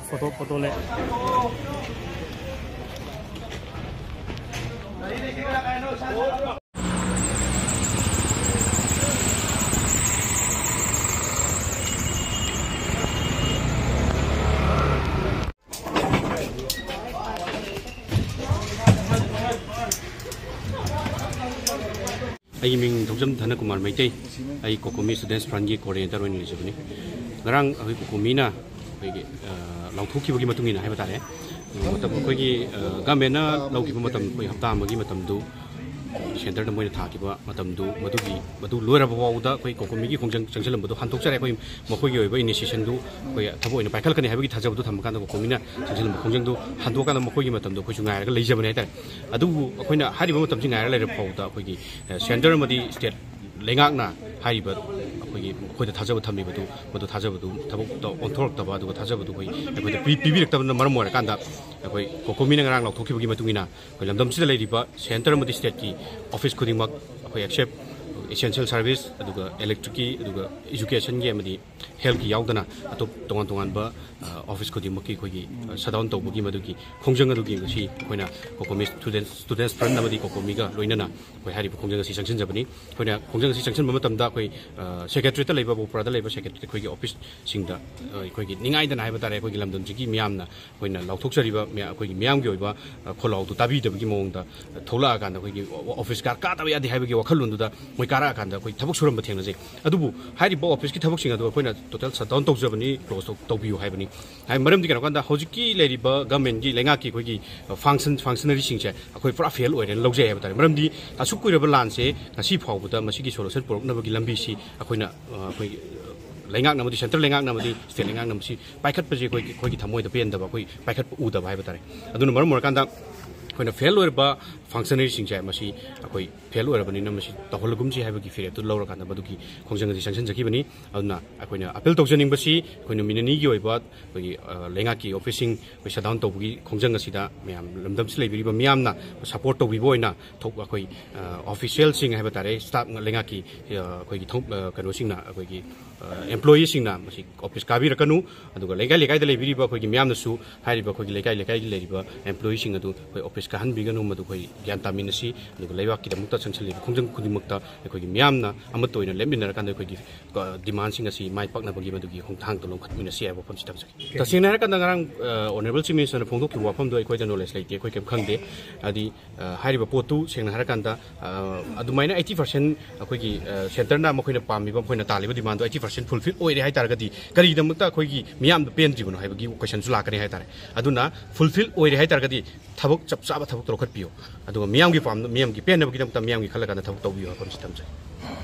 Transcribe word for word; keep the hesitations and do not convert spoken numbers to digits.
Photo photo ꯂꯩ꯫ ꯑꯩꯒꯤ ꯃꯤꯡ ꯊꯧꯖꯝ ꯙꯅꯀꯨꯃꯥꯔ ꯃꯩꯇꯩ꯫ ꯑꯩ ꯀꯣꯀꯣꯃꯤ ꯁ꯭ꯇꯨꯗꯦꯟꯠꯁ ꯐ꯭ꯔꯟꯠꯀꯤ ꯀꯣꯑꯣꯔꯗꯤꯅꯦꯇꯔ ꯑꯣꯏꯅ ꯂꯩꯖꯕꯅꯤ꯫ ꯉꯔꯥꯡ ꯑꯩꯈꯣꯏ ꯀꯣꯀꯣꯃꯤꯅ ꯑꯩꯈꯣꯏꯒꯤ, ꯑ, ꯂꯥꯎꯊꯣꯛꯈꯤꯕꯒꯤ ꯃꯇꯨꯡ ꯏꯟꯅ ꯍꯥꯏꯕ ꯇꯥꯔꯦ, ꯃꯇꯝ ꯑꯩꯈꯣꯏꯒꯤ, ꯑ, ꯒꯃꯦꯟꯅ ꯂꯧꯈꯤꯕ ꯃꯇꯝ, ꯑꯩꯈꯣꯏ ꯍꯞꯇꯥ ꯑꯃꯒꯤ ꯃꯇꯝꯗꯨ ꯁꯦꯟꯇꯔꯗ ꯃꯣꯏꯅ ꯊꯥꯈꯤꯕ ꯃꯇꯝꯗꯨ, ꯃꯗꯨꯒꯤ, ꯃꯗꯨ ꯂꯣꯏꯔꯕ ꯐꯥꯎꯕꯗ ꯑꯩꯈꯣꯏ ꯀꯣꯀꯣꯃꯤꯒꯤ ꯈꯣꯡꯖꯪ ꯆꯪꯁꯤꯜꯂꯝꯕꯗꯨ ꯍꯟꯗꯣꯛꯆꯔꯦ꯫ ꯑꯩꯈꯣꯏ ꯃꯈꯣꯏꯒꯤ ꯑꯣꯏꯕ ꯏꯅꯤꯁꯤꯌꯦꯁꯟꯗꯨ ꯑꯩꯈꯣꯏ ꯊꯕꯛ ꯑꯣꯏꯅ ꯄꯥꯏꯈꯠꯂꯛꯀꯅꯤ ꯍꯥꯏꯕꯒꯤ ꯊꯥꯖꯕꯗꯨ ꯊꯝꯃꯀꯥꯟꯗ ꯀꯣꯀꯣꯃꯤꯅ ꯆꯪꯁꯤꯜꯂꯝꯕ ꯈꯣꯡꯖꯪꯗꯨ ꯍꯟꯗꯣꯛꯑꯀꯥꯟꯗ ꯃꯈꯣꯏꯒꯤ ꯃꯇꯝꯗꯣ ꯑꯩꯈꯣꯏꯁꯨ ꯉꯥꯏꯔꯒ ꯂꯩꯖꯕꯅꯦ ꯍꯥꯏꯇꯥꯔꯦ꯫ ꯑꯗꯨꯕꯨ ꯑꯩꯈꯣꯏꯅ ꯍꯥꯏꯔꯤꯕ ꯃꯇꯝꯁꯤ ꯉꯥꯏꯔꯒ ꯂꯩꯔꯕ ꯐꯥꯎꯕꯗ ꯑꯩꯈꯣꯏꯒꯤ, ꯑ, ꯁꯦꯟꯇꯔ ꯑꯃꯗꯤ ꯁ꯭ꯇꯦꯠ ꯂꯩꯉꯥꯛꯅ ꯍꯥꯏꯔꯤꯕ ꯑꯩꯈꯣꯏꯒꯤ ꯃꯈꯣꯏꯗ ꯊꯥꯖꯕ ꯊꯝꯃꯤꯕꯗꯨ, ꯃꯗꯨ ꯊꯥꯖꯕꯗꯨ ꯊꯕꯛꯇ ꯑꯣꯟꯊꯣꯔꯛꯇꯕ, ꯑꯗꯨꯒ ꯊꯥꯖꯕꯗꯨ ꯑꯩꯈꯣꯏ, ꯑꯩꯈꯣꯏꯗ ꯄꯤ-, ꯄꯤꯕꯤꯔꯛꯇꯕꯅ ꯃꯔꯝ ꯑꯣꯏꯔꯀꯥꯟꯗ ꯑꯩꯈꯣꯏ ꯀꯣꯀꯣꯃꯤꯅ ꯉꯔꯥꯡ ꯂꯥꯎꯊꯣꯛꯈꯤꯕꯒꯤ ꯃꯇꯨꯡ ꯏꯟꯅ ꯑꯩꯈꯣꯏ ꯂꯝꯗꯝꯁꯤꯗ ꯂꯩꯔꯤꯕ ꯁꯦꯟꯇꯔ ꯑꯃꯗꯤ ꯁ꯭ꯇꯦꯠꯀꯤ ꯑꯣꯐꯤꯁ ꯈꯨꯗꯤꯡꯃꯛ ꯑꯩꯈꯣꯏ ꯑꯦꯛꯁꯦꯞ ꯏꯁꯦꯟꯁꯤꯌꯦꯜ ꯁꯥꯔꯚꯤꯁ, ꯑꯗꯨꯒ ꯏꯂꯦꯛꯇ꯭ꯔꯤꯛꯀꯤ, ꯑꯗꯨꯒ ꯏꯖꯨꯀꯦꯁꯟꯒꯤ ꯑꯃꯗꯤ ꯍꯦꯜꯠꯀꯤ ꯌꯥꯎꯗꯅ ꯑꯇꯣꯞ ꯇꯣꯉꯥꯟ ꯇꯣꯉꯥꯟꯕ, ꯑ, ꯑꯣꯐꯤꯁ ꯈꯨꯗꯤꯡꯃꯛꯀꯤ ꯑꯩꯈꯣꯏꯒꯤ, ꯑ, ꯁꯠ ꯗꯥꯎꯟ ꯇꯧꯕꯒꯤ ꯃꯗꯨꯒꯤ ꯈꯣꯡꯖꯪ ꯑꯗꯨꯒꯤ ꯉꯁꯤ ꯑꯩꯈꯣꯏꯅ ꯀꯣꯀꯣꯃꯤ ꯁ꯭ꯇꯨꯗꯦꯟꯠ, ꯁ꯭ꯇꯨꯗꯦꯟꯠꯁ ꯐ꯭ꯔꯟꯠ ꯑꯃꯗꯤ ꯀꯣꯀꯣꯃꯤꯒ ꯂꯣꯏꯅꯅ ꯑꯩꯈꯣꯏ ꯍꯥꯏꯔꯤꯕ ꯈꯣꯡꯖꯪ ꯑꯁꯤ ꯆꯪꯁꯤꯟꯖꯕꯅꯤ꯫ ꯑꯩꯈꯣꯏꯅ ꯈꯣꯡꯖꯪ ꯑꯁꯤ ꯆꯪꯁꯤꯟꯕ ꯃꯇꯝꯗ ꯑꯩꯈꯣꯏ, ꯑ, ꯁꯦꯀ꯭ꯔꯦꯇꯔꯤꯌꯦꯠꯇ ꯂꯩꯕ, ꯕꯣꯄ꯭ꯔꯥꯗ ꯂꯩꯕ ꯁꯦꯀ꯭ꯔꯦꯇꯔꯤ ꯑꯩꯈꯣꯏꯒꯤ ꯑꯣꯐꯤꯁꯁꯤꯡꯗ, ꯑ, ꯑꯩꯈꯣꯏꯒꯤ ꯅꯤꯡꯉꯥꯏꯗꯅ ꯍꯥꯏꯕ ꯇꯥꯔꯦ, ꯑꯩꯈꯣꯏꯒꯤ ꯂꯝꯗꯝꯁꯤꯒꯤ ꯃꯤꯌꯥꯝꯅ ꯑꯩꯈꯣꯏꯅ ꯂꯥꯎꯊꯣꯛꯆꯔꯤꯕ ꯃꯌꯥ-, ꯑꯩꯈꯣꯏꯒꯤ ꯃꯤꯌꯥꯝꯒꯤ ꯑꯣꯏꯕ, ꯑ, ꯈꯣꯜꯂꯥꯎꯗꯨ ꯇꯥꯕꯤꯗꯕꯒꯤ ꯃꯑꯣꯡꯗ, ꯑ, ꯊꯣꯛꯂꯛꯑꯀꯥꯟꯗ ꯑꯩꯈꯣꯏꯒꯤ ꯑꯣ-, ꯑꯣꯐꯤꯁ ꯀꯥꯔ ꯀꯥꯗꯕ ꯌꯥꯗꯦ ꯍꯥꯏꯕꯒꯤ ꯋꯥꯈꯜꯂꯣꯟꯗꯨꯗ ꯃꯣꯏ ꯀꯥꯔꯛꯑꯀꯥꯟꯗ ꯑꯩꯈꯣꯏ ꯊꯕꯛ ꯁꯨꯔꯝꯕ ꯊꯦꯡꯅꯖꯩ꯫ ꯑꯗꯨꯕꯨ ꯍꯥꯏꯔꯤꯕ ꯑꯣꯐꯤꯁꯀꯤ ꯊꯕꯛꯁꯤꯡ ꯑꯗꯨ ꯑꯩꯈꯣꯏꯅ ꯇꯣꯇꯦꯜ ꯁꯠ ꯗꯥꯎꯟ ꯇꯧꯖꯕꯅꯤ, ꯀ꯭ꯂꯣꯖ ꯇꯧ-, ꯇꯧꯕꯤꯌꯨ ꯍꯥꯏꯕꯅꯤ꯫ ꯍꯥꯏ ꯃꯔꯝꯗꯤ ꯀꯩꯅꯣ ꯀꯥꯟꯗ ꯍꯧꯖꯤꯛꯀꯤ ꯂꯩꯔꯤꯕ ꯒꯃꯦꯟꯒꯤ ꯂꯩꯉꯥꯛꯀꯤ ꯑꯩꯈꯣꯏꯒꯤ, ꯑ, ꯐꯪꯁꯟ, ꯐꯪꯁꯅꯔꯤꯁꯤꯡꯁꯦ ꯑꯩꯈꯣꯏ ꯄꯨꯔꯥ ꯐꯦꯜ ꯑꯣꯏꯔꯦꯅ ꯂꯧꯖꯩ ꯍꯥꯏꯕ ꯇꯥꯔꯦ꯫ ꯃꯔꯝꯗꯤ ꯑꯁꯨꯛ ꯀꯨꯏꯔꯕ ꯂꯥꯟꯁꯦ ꯉꯁꯤ ꯐꯥꯎꯕꯗ ꯃꯁꯤꯒꯤ ꯁꯣꯂꯨꯁꯟ ꯄꯨꯔꯛꯅꯕꯒꯤ ꯂꯝꯕꯤꯁꯤ ꯑꯩꯈꯣꯏꯅ, ꯑ, ꯑꯩꯈꯣꯏꯒꯤ, ꯑ, ꯂꯩꯉꯥꯛꯅ ꯑꯃꯗꯤ ꯁꯦꯟꯇ꯭ꯔꯦꯜ ꯂꯩꯉꯥꯛꯅ ꯑꯃꯗꯤ ꯁ꯭ꯇꯦꯠ ꯂꯩꯉꯥꯛꯅ ꯃꯁꯤ ꯄꯥꯏꯈꯠꯄꯁꯦ ꯑꯩꯈꯣꯏꯒꯤ, ꯑꯩꯈꯣꯏꯒꯤ ꯊꯃꯣꯏꯗ ꯄꯦꯟꯗꯕ, ꯑꯩꯈꯣꯏ ꯄꯥꯏꯈꯠꯄ ꯎꯗꯕ ꯍꯥꯏꯕ ꯇꯥꯔꯦ꯫ ꯑꯗꯨꯅ ꯃꯔꯝ ꯑꯣꯏꯔꯀꯥꯟꯗ ꯑꯩꯈꯣꯏꯅ ꯐꯦꯜ ꯑꯣꯏꯔꯕ ꯐꯪꯁꯅꯔꯤꯁꯤꯡꯁꯦ ꯃꯁꯤ ꯑꯩꯈꯣꯏ ꯐꯦꯜ ꯑꯣꯏꯔꯕꯅꯤꯅ ꯃꯁꯤ ꯇꯧꯍꯜꯂꯒꯨꯝꯁꯤ ꯍꯥꯏꯕꯒꯤ ꯐꯤꯔꯦꯞꯇꯨ ꯂꯧꯔꯀꯥꯟꯗ ꯃꯗꯨꯒꯤ ꯈꯣꯡꯖꯪ ꯑꯁꯤ ꯆꯪꯁꯤꯟꯖꯈꯤꯕꯅꯤ꯫ ꯑꯗꯨꯅ ꯑꯩꯈꯣꯏꯅ ꯑꯄꯤꯜ ꯇꯧꯖꯅꯤꯡꯕꯁꯤ ꯑꯩꯈꯣꯏ ꯅꯨꯃꯤꯠ ꯑꯅꯤꯒꯤ ꯑꯣꯏꯕ ꯑꯩꯈꯣꯏꯒꯤ, ꯑ, ꯂꯩꯉꯥꯛꯀꯤ ꯑꯣꯐꯤꯁꯁꯤꯡ ꯑꯩꯈꯣꯏ ꯁꯠ ꯗꯥꯎꯟ ꯇꯧꯕꯒꯤ ꯈꯣꯡꯖꯪ ꯑꯁꯤꯗ ꯃꯌꯥꯝ ꯂꯝꯗꯝꯁꯤ ꯂꯩꯕꯤꯔꯤꯕ ꯃꯤꯌꯥꯝꯅ ꯁꯄꯣꯔꯠ ꯇꯧꯕꯤꯕ ꯑꯣꯏꯅ ꯊꯣꯛ-, ꯑꯩꯈꯣꯏ, ꯑ, ꯑꯣꯐꯤꯁꯤꯌꯦꯜꯁꯤꯡ ꯍꯥꯏꯕ ꯇꯥꯔꯦ, ꯁ꯭ꯇꯥꯐ ꯂꯩꯉꯥꯛꯀꯤ, ꯑ, ꯑꯩꯈꯣꯏꯒꯤ ꯊꯧ-, ꯑ, ꯀꯩꯅꯣꯁꯤꯡꯅ, ꯑꯩꯈꯣꯏꯒꯤ, ꯑ, ꯑꯦꯝꯄ꯭ꯂꯣꯌꯤꯁꯤꯡꯅ ꯃꯁꯤ ꯑꯣꯐꯤꯁ ꯀꯥꯕꯤꯔꯛꯀꯅꯨ꯫ ꯑꯗꯨꯒ ꯂꯩꯀꯥꯏ ꯂꯩꯀꯥꯏꯗ ꯂꯩꯕꯤꯔꯤꯕ ꯑꯩꯈꯣꯏꯒꯤ ꯃꯤꯌꯥꯝꯅꯁꯨ ꯍꯥꯏꯔꯤꯕ ꯑꯩꯈꯣꯏꯒꯤ ꯂꯩꯀꯥꯏ ꯂꯩꯀꯥꯏꯒꯤ ꯂꯩꯔꯤꯕ ꯑꯦꯝꯄ꯭ꯂꯣꯌꯤꯁꯤꯡ ꯑꯗꯨ ꯑꯩꯈꯣꯏ ꯑꯣꯐꯤꯁ ꯀꯥꯍꯟꯕꯤꯒꯅꯨ, ꯃꯗꯨ ꯑꯩꯈꯣꯏ ꯒ꯭ꯌꯥꯟ ꯇꯥꯃꯤꯟꯅꯁꯤ꯫ ꯑꯗꯨꯒ ꯂꯩꯕꯥꯛꯀꯤꯗꯃꯛꯇ ꯆꯪꯁꯤꯜꯂꯤꯕ ꯈꯣꯡꯖꯪ ꯈꯨꯗꯤꯡꯃꯛꯇ ꯑꯩꯈꯣꯏꯒꯤ ꯃꯤꯌꯥꯝꯅ ꯑꯃꯠꯇ ꯑꯣꯏꯅ ꯂꯦꯞꯃꯤꯟꯅꯔꯀꯥꯟꯗ ꯑꯩꯈꯣꯏꯒꯤ, ꯑ, ꯗꯤꯃꯥꯟꯁꯤꯡ ꯑꯁꯤ ꯃꯥꯏ ꯄꯥꯛꯅꯕꯒꯤ ꯃꯗꯨꯒꯤ ꯈꯣꯡꯊꯥꯡꯗꯣ ꯂꯧꯈꯠꯃꯤꯟꯅꯁꯤ ꯍꯥꯏꯕ ꯋꯥꯐꯝꯁꯤ ꯊꯝꯖꯒꯦ꯫ ꯇꯁꯦꯡꯅ ꯍꯥꯏꯔꯀꯥꯟꯗ ꯉꯔꯥꯡ, ꯑ, ꯑꯣꯅꯔꯦꯕꯜ ꯆꯤꯐ ꯃꯤꯅꯤꯁꯇꯔꯅ ꯐꯣꯡꯗꯣꯛꯈꯤꯕ ꯋꯥꯐꯝꯗꯣ ꯑꯩꯈꯣꯏꯗ ꯅꯣꯂꯦꯖ ꯂꯩꯇꯦ, ꯑꯩꯈꯣꯏ ꯀꯔꯤꯝ ꯈꯪꯗꯦ꯫ ꯍꯥꯏꯗꯤ, ꯑ, ꯍꯥꯏꯔꯤꯕ ꯄꯣꯠꯇꯨ ꯁꯦꯡꯅ ꯍꯥꯏꯔꯀꯥꯟꯗ, ꯑ, ꯑꯗꯨꯃꯥꯏꯅ eighty percent ꯑꯩꯈꯣꯏꯒꯤ, ꯑ, ꯁꯦꯟꯇꯔꯅ ꯃꯈꯣꯏꯅ ꯄꯥꯝꯃꯤꯕ, ꯃꯈꯣꯏꯅ ꯇꯥꯜꯂꯤꯕ ꯗꯤꯃꯥꯟꯗꯣ eighty percent ꯐꯨꯜꯐꯤꯜ ꯑꯣꯏꯔꯦ ꯍꯥꯏ ꯇꯥꯔꯒꯗꯤ ꯀꯔꯤꯒꯤꯗꯃꯛꯇ ꯑꯩꯈꯣꯏꯒꯤ ꯃꯤꯌꯥꯝꯗ ꯄꯦꯟꯗ꯭ꯔꯤꯕꯅꯣ ꯍꯥꯏꯕꯒꯤ ꯀꯣꯏꯁꯟꯁꯨ ꯂꯥꯛꯀꯅꯤ ꯍꯥꯏ ꯇꯥꯔꯦ꯫ ꯑꯗꯨꯅ ꯐꯨꯜꯐꯤꯜ ꯑꯣꯏꯔꯦ ꯍꯥꯏ ꯇꯥꯔꯒꯗꯤ ꯊꯕꯛ ꯆꯞ ꯆꯥꯕ ꯊꯕꯛꯇꯣ ꯂꯧꯈꯠꯄꯤꯌꯨ, ꯑꯗꯨꯒ ꯃꯤꯌꯥꯝꯒꯤ ꯄꯥꯝ-, ꯃꯤꯌꯥꯝꯒꯤ ꯄꯦꯟꯅꯕꯒꯤꯗꯃꯛꯇ ꯃꯤꯌꯥꯝꯒꯤ ꯈꯜꯂꯀꯥꯟꯗ ꯊꯕꯛ ꯇꯧꯕꯤꯌꯨ ꯍꯥꯏꯕ ꯑꯃꯁꯤ ꯊꯝꯖꯒꯦ꯫